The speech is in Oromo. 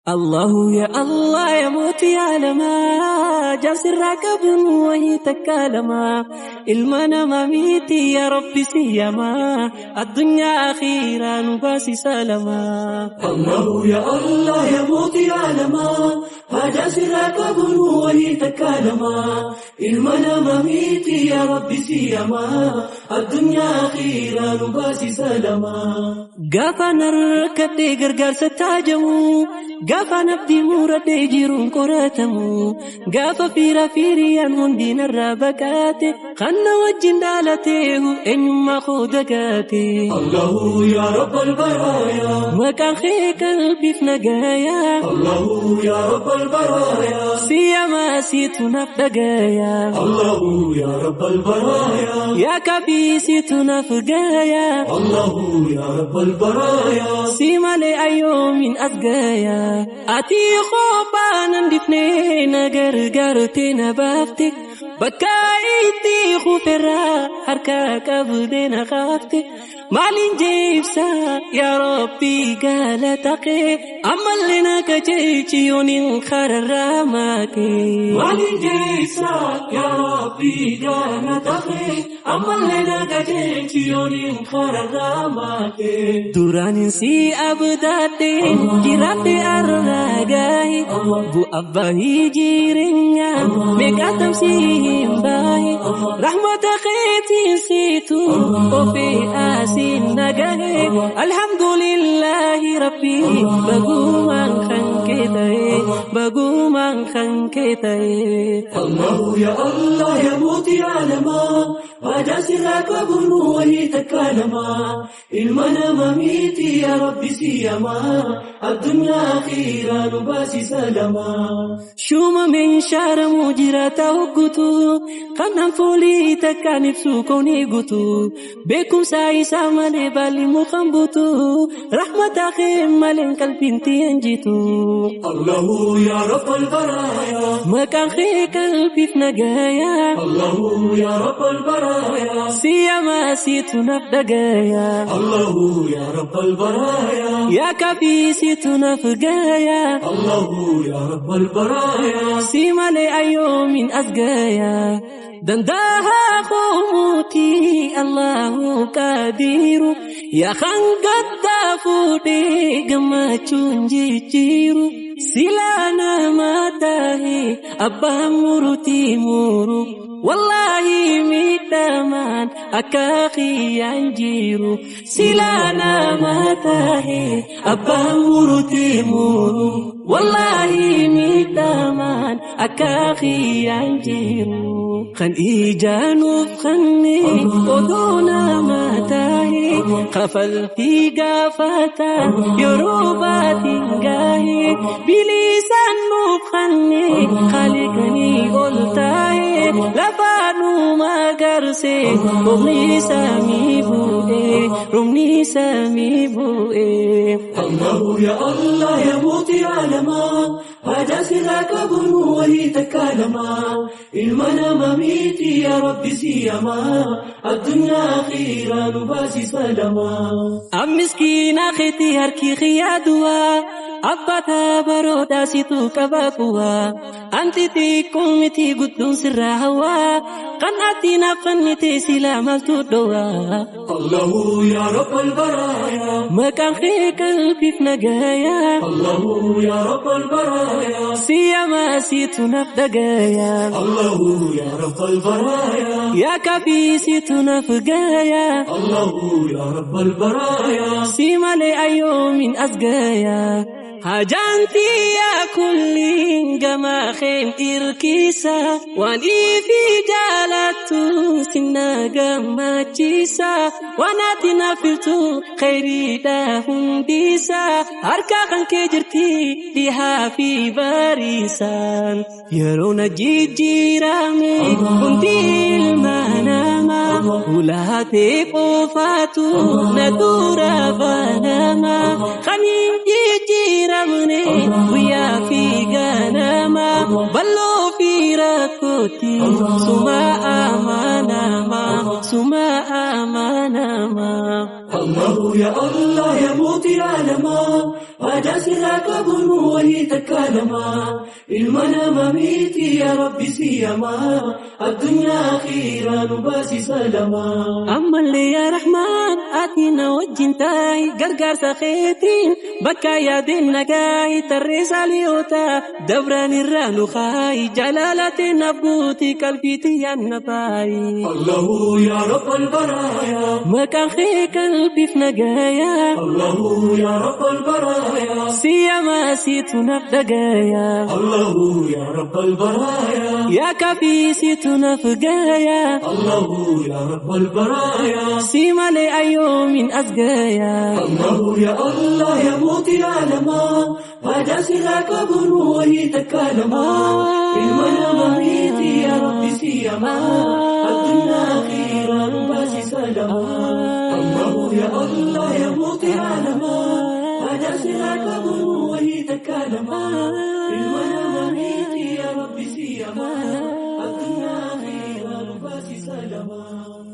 الله يا الله يا موتي عالما جالس الراكب وهي تكالما المنام ميتي يا ربي سيما الدنيا أخيرا نباسي سلما. الله يا الله يا موتي عالما جالس الراكب وهي تكالما المنام ميتي يا ربي سيما الدنيا أخيرا نباسي سلما. قافا نركب قرقر ستاجمو Gaafa nabdii muradhee jiruun qoratamu gaafa fiira fiiriyaan hundi narraa baqaate kan na wajjin dhaalateehu eenyummaa koo dagaate. Allahu yaa rabbal baraaya. Maqaan kee qalbiif nagaaya. Allahu yaa rabbal baraaya. Siyamaa siitu naaf dhagaya. Allahu yaa rabbal baraaya. Yaa kabii siitu naaf gaaya. Allahu yaa rabbal baraaya. Si malee ayyoomin as gaya. Ati kophaan handifnee na gargaarte na baafte bakka itti kuferraa harka qabdee na kaafte maaliin jeebsa yaa Rabbi galata kee ammallee na qajeelchi yooniin kararraa maakee. Maaliin jeebsa yaa Rabbi galata kee ammallee na qajeelchi yooniin kararraa maakee. Duraanin si abdaadhe jiraadhe arraagaye bu'aa bahii jireenyaa meeqa tamsiin bahe rahmata keetiin siitu ofii asiin nagahe alhamdulillahi rabbi bagumaan kan kee ta'e bagumaan kan kee ta'e. Allahu ya Allah ya mootii aalamaa haajaa sirraa qabuun wayii takka lamaa ilma nama miti yaa rabbi siyamaa addunyaa akhiraa nu baasi salamaa. Shuma meeshaara muujiraata hoggutu kanaan foolii takkaan ibsu koonii guutu beekumsa isaa malee baalli mukaan buutu rahmata kee malee qalbiin tiyaan jitu. Allahu yaa rabbal baraaya. Maqaan kee qalbiif nagaaya. Allahu yaa rabbal baraaya. Siyamaa siitu naaf dhagaya. Allahu yaa rabbal baraaya. Yaa kabii siitu naaf gaaya. Allahu yaa rabbal baraaya. Si malee ayyoomin as gaya. Dandaha qoomuutii Allahu qadiiru yaa kan gaddaa fuudhee gammachuun jijjiiru silaa nama tahe abbaan murutii muru wallaahi miidhamaan akka kiyyaan jiru silaa nama tahe abbaan murutii muru wallaahi miidhamaan akka kiyyaan jiru. Kan ijaanuuf kanne oduu nama tahe kafaltii gaafata yeroo baatiin gahe bilisaan nuuf kanne khaliqanii ol tahe lafaanuma garse roobni samii bu'e roobni samii bu'e. Allahu ya Allah ya mootii aalamaa haajaa sirraa qabuun wayii takka lamaa ilma nama miti yaa rabbi siyamaa addunyaa akhiraa nu baasi salamaa. Ammiskiina keetii harki kiyyaa duwwaa abbata baroodhaa situ qaba quwaa anti xiqqoo miti guddoon sirraa hawaa kan ati naaf kennite silaa maaltu dhowaa. Allahu yaa rabbal baraaya. Maqaan kee qalbiif nagaaya. Allahu yaa rabbal baraaya. Siyamaa siitu naaf dhagaya. Allahu yaa rabbal baraaya. Yaa kabii siitu naaf gaaya. Allahu yaa rabbal baraaya. Si malee ayyoomin as gaya. Hajaanti yaa kulliin gama keen irkisa waan ifi jaalattu sinna gammachiisa waan ati naafiltu khayriidha hundiisa harka kan kee jirti dhihaa fi bariisaan yeroo na jijjiirame hundi ilma namaa ulaatee qofaatu na dura banama kan hin jijjiiramne guyyaa fi ganama bal'oo fi rakkooti suma amanama suma amanama. Allahu ya Allah ya mootii aalamaa. Waadaa sirraa qabuun wahii takka lama. Ilma nama miti yaa Rabbi siyamaa. Addunyaa akhiraa nu baasi salamaa. Ammallee yaa Rahmaan ati na wajjin taa'i gargaarsa keetiin bakka yaadeen nagaa'i tarree saaliyoota dabraan irraa nu kaa'i jaalalateen naaf guuti qalbiitti yaadna baa'i. Allahu yaa Rabbal baraaya. Maqaan kee qalbiif nagaaya. Allahu yaa Rabbal baraaya. Siyamaa siitu naaf dhagaya. Allahu yaa Rabbal baraaya. Yaa kaafii siitu naaf gaya. Allahu yaa Rabbal baraaya. Si malee ayyoomin as gaya. Allahu ya Allah ya mootii alamaa. Waadaa sirraa qabuun wahii takka lama. Ilma nama miti yaa Rabbi siyamaa. Addunyaa akhiraa nu baasi salamaa. Allahu ya Allah ya mootii alamaa. Waadaa sirraa qabuun wahii takka lama. Ilma nama miti yaa Rabbi siyamaa. Addunyaa akhiraa nu baasi salamaa.